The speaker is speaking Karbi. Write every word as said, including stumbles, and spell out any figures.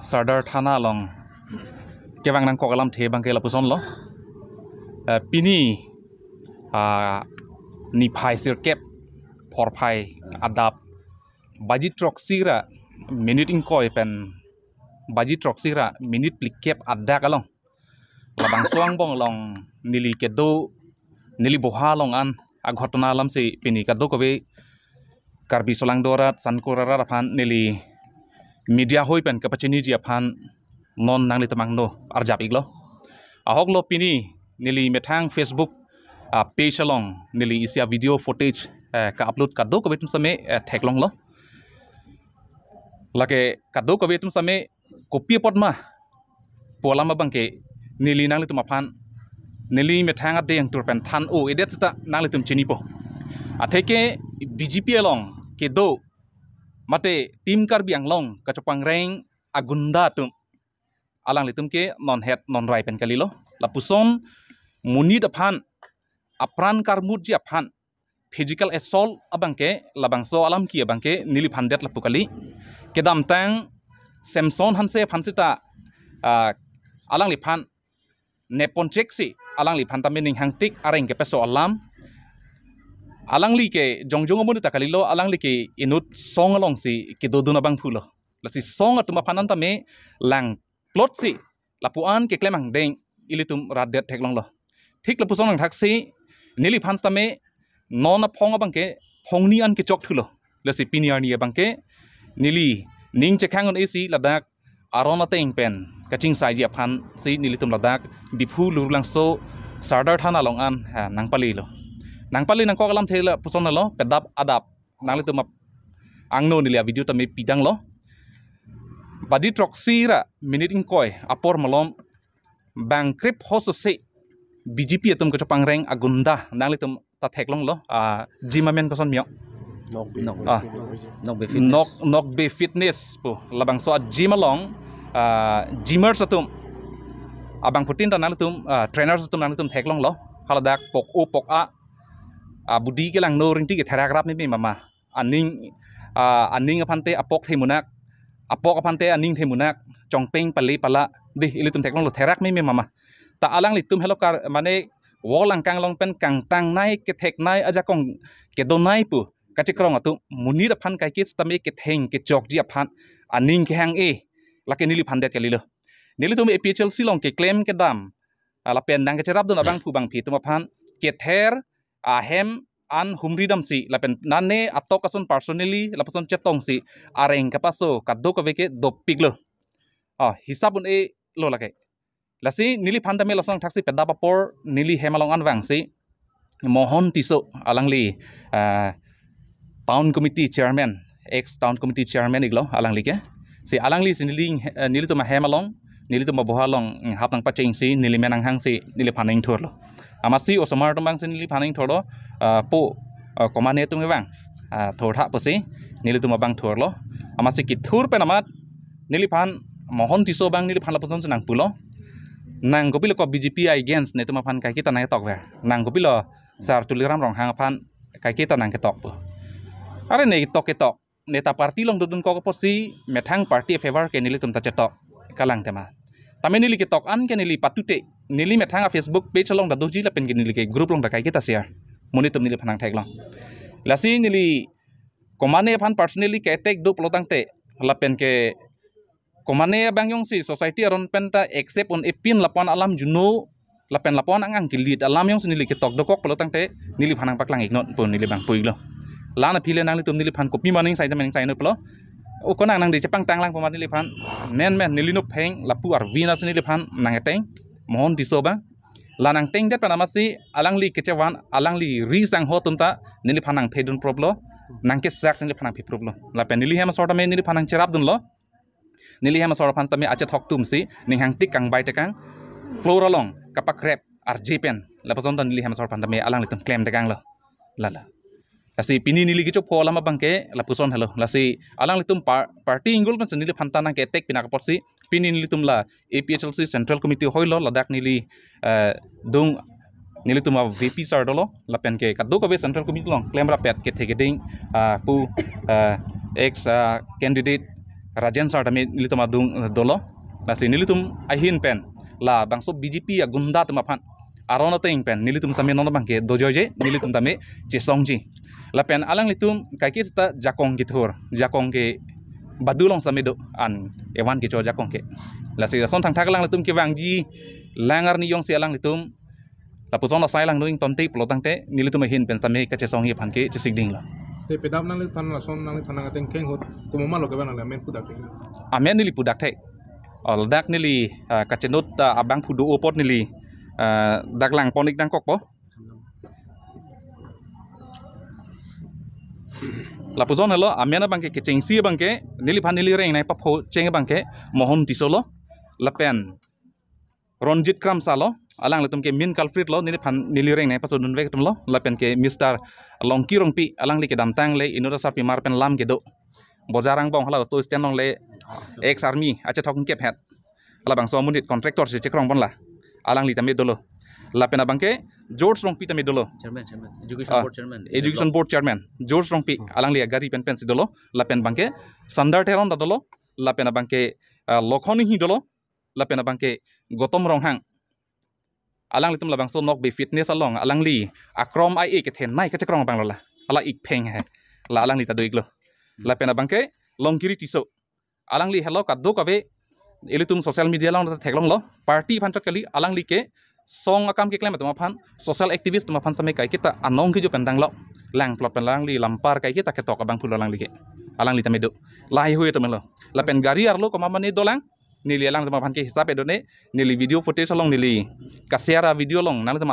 Sardar Thana along kevang nangkok alamthe abangke lapuson lo. Eh, pini, ah, niphai sirkep porphai adap baji throksi ra minute ingkoi pen baji throksi ra minute phlikep adak along labangso angbong along neli kedo, neli boha along an aghotona alamsi pini kadokave Karbi solangdo arat, sangkur arat aphan neli media hoi pen kapachiniji aphan non nanglitum angno arjap iklo. Ahok lo pini neli methang Facebook, ah, page along neli isi a-video footage, eh, ka-upload kadokave atum same, eh, theklonglo. Lake kadokave atum same kopi apot ma pu alam abangke neli nanglitum aphan, neli methang adeng tur pen than-o-edet seta nanglitum chinipo. Atheke B J P along kedo mate Team Karbi Anglong kachopangreng agunda atum alanglitum ke non het non rai pen kalilo. Lapuson monit aphan, apran karmutji aphan physical assault abangke, labangso alam ke abangke neliphan det lapu kali. Kedamtang Samson Hanse aphan seta, ah, alangliphan neponchek si alangliphan tame ning hangtik areng kepeso alam. Alangli ke jongjong amonit ta kalilo, alangli ke inut song alongsi kedodun abangphu lo. Lasi song atum aphan an tame lang plot si lapu-an keklem angdeng ilitum rat det theklonglo. Thik lapuson angthaksi neliphan tame non aphong abangke phongni an kechok thulo. Lasi pini arni abangke neli ning chekhang un-e si ladak aron ateng pen kachingsaiji aphansi nelitum ladak Diphu Lurlangso Sardar Thana along an, ha, nangpalilo. Nangpali nangkok alamthe lapuson lo, pedap adap nanglitum ap-, angno neli a-video tame pidanglo. Baji throksi ra minute ingkoi apor malom bang krip hoso se B J P atum kachopangreng agunda nanglitum ta theklonglo, ah, gym amen koson mio. Nokbe. Nok. Ah. Nokbe Fitness. Nok, Nokbe Fitness pu labangso a-gym along, ah, gymmers atum abangphutin ta nanglitum, ah, trainers atum nanglitum theklonglo. Haladak pok o pok a, ah, budi kelangno ringti ketherak rap meme mama. Aning, ah, aning aphante apok themunak, apok aphante aning themunak, chongpeng pale pala, dei ilitum theklonglo, therak meme mama. Ta alanglitum helo kar, mane wall angkang along pen kangtangnei ketheknei ajakong kedonei pu kachekrong atum monit aphan kaike sitame ketheng kechokji aphan aning kehang-e, lake neliphan det kalilo. Nelitum A P H L C along keklem kedam, ah, lapen nangkecherapdun abangphu bangphi atum aphan kether ahem an humri damsi lapen nane atok ason personally lapuson chetongsi areng kapaso kadokave ke dopiklo. Ah, hisap un-e lo lake. Lasi neliphan tame lason thaksi pedap apor neli hem along an vangsi Mohon Tisso alangli, ah, town committee chairman, ex town committee chairman iklo alangli ke. Si alangli si neli, eh, nelitum ahem along, nelitum aboha along, mm, hap nangpachengsi neli men nanghangsi neliphan ingthurlo. Amatsi osomar atum abangsi neliphan ingthurlo, ah, po, ah, komane atum abang, ah, thurtha pusi nelitum abang thurlo. Amatsi kethur pen amat neliphan Mohon Tisso abang neliphan lapusonsi nangpulo. Nang kopilo ko B J P against netum aphan kaiketa nangketok ver. Nang kopilo Sir Tuliram Ronghang aphan kaiketa nangketok pu. Are ne tok ketok, neta party along dodunkok apotsi methang party a-favor ke nelitum ta chetok kalang tema. Tame neli ketok an ke neli patute, neli methang a-Facebook page along ta doji lapen ke neli ke group along ta kaiketa share. Monit atum neliphan nangtheklong. Lasi neli komane aphan personally ke-attack do pulotangte, lapen ke komane abang jongsi society aron pen ta accept un-epin lapu-an alam juno, lapen lapu-an angang ke-lead alam jongsi neli ketok dokok pulotangte neliphan nangpaklang iknon pu neli abang pu iklo. La-an aphi le nanglitum neliphan kopima ning sai ta ning sai no pulo. O konang nangdi chepangtang lang pu ma neliphan. Men men neli nopheng lapu arvi nasi neliphan nang-eteng Mohon Tisso abang. La nangtengdet pen amatsi alangli kechevan, alangli ri sangho atum ta neliphan nangphedun proplo. Nangkesak neliphan nangphe proplo. Lapen neli hem asor tame neliphan nangcherapdunlo. Neli hem asor aphan tame achethok atumsi ning hangtik kangbai tekang, floor along kapakrep arje pen lapuson ta neli hem asor aphan tame alanglitum klem tekanglo. Lala. Lasi pini neli kecho-pho alam abangke lapuson helo. Lasi alanglitum par-, party inggul pensi neliphan ta nangke-attack pinak apotsi pini nelitum la A P H L C Central Committee hoilo, ladak neli, eh, dung nelitum a-V P sir dolo, lapen ke kadokave Central Committee along klemrap-et kethe keding, ah, pu, ah, ex, ah, candidate Rajen sir tame nelitum adung, eh, dolo. Lasi nelitum ahin pen labangso B J P agunda atum aphan aron ateng pen nelitum tame non abangke dojoije, nelitum tame chesongji. Lapen alanglitum kaike seta jakong kethur, jakong ke badu along tame do an evan kecho jakong ke. Lasi lason thangthak alanglitum kevangji lang arni jongsi alanglitum lapuson asai lang doing tonte pulo tangte nelitum ahin pen tame kachesongji aphan ke chesikding lo. Te pedap nangliphan lason nangliphan nang ateng keng ahut komat ma lo kevang nang amen pudak te? Amen neli pudak te. Ol dak neli, ah, kachenut, ah, abangphu do apot neli, ah, dak langpon ik nangkokpo. Lapuson helo amen abangke kechengsi abangke neliphan neli rengnei papho cheng abangke Mohon Tisso lo. Lapen Ronjit Kramsa lo, alanglitum ke main culprit lo, neliphan neli rengnei pasodunvek atum lo, lapen ke Mister Longki Rongpi, alangli kedamtang le inut asarpimar pen lam kedo. Bojar angbong hala auto stand along le ex army achethok kep het. Labangso amonit contractor si chekrong ponla. Alangli tame dolo. Lapen abangke George Rongpi tame dolo. Chairman, chairman. Education Ah, board chairman. Education board chairman George Rongpi, Hmm. alangli agari pen pensi dolo. Lapen abangke Sundar Teron ta dolo. Lapen abangke, ah, Lokhon Inghi dolo. Lapen abangke Gautam Ronghang. Alanglitum labangso Nokbe Fitness along alangli akrom ai e kethenei kachekrong abang lo la. Hala ik pheng he. La alangli ta do ik lo. Hmm. Lapen abangke Longkiri Tisso. Alangli helo kadokave ilitum social media along ta theklong lo. Party aphan chot kali, alangli ke song akam keklem atum aphan, social activist atum aphan tame kaiketa anong kejo pen danglo. Lang plot pen alangli lampar kaiketa ketok abangphu lo alangli ke. Alangli tame do. Lahai hui atum lo. Lapen gari arlo komat mane dolang. Neli alangtum aphan ke hisap edone, neli video footage along neli ka-share a-video along nangtum